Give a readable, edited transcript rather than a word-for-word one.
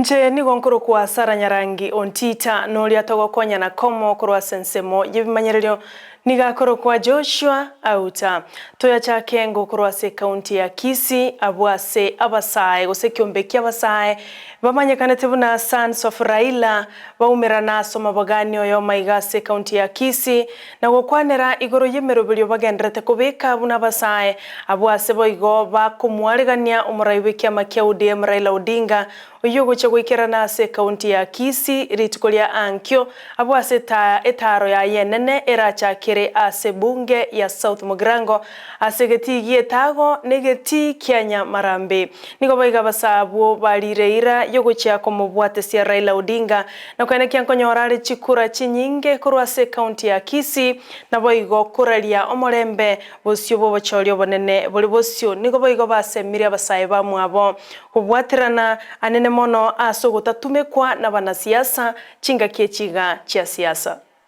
Inche nigo nkorokwa Sarah Nyarangi Ontita, na oria togokonyana komo korwa ase ensemo y'ebimanyererio nigo akorokwa Joshua Auta. Toyachake ngokorwa ase ekaunti ya Kisii abwo ase abasae gose ekiombe ki'abasae bamanyekanete buna Sons of Raila baumerana ase omobogani oyomo iga ase ekaunti ya Kisii na gokwanera igoro y'emeroberio bagendererete kobeka buna abasae abwo ase boigo bakomwaregania omorai bw'ekiama kia ODM Raila Odinga oyio ogochia goikerana ase ekaunti ya Kisii rituko ria ankio abwo ase etaaro yaye enene erachakere ase bunge ya South Mugirango ase egetii gi'etago na egetii kia Nyamarambe. Nigo boigo abasaa abwo barire eira y'ogochia komobwatesia Raila Odinga na koenekia nkonyora are chikura chinyinge korwa ase ekaunti ya Kisii naboigo koraria omorembe bosio bw'obochori obonene bore bosio. Nigo boigo basemirie abasae bamwabo kobwaterana anene mono ase ogotatumekwa nabanasiasa chingaki echi iga chia siasa.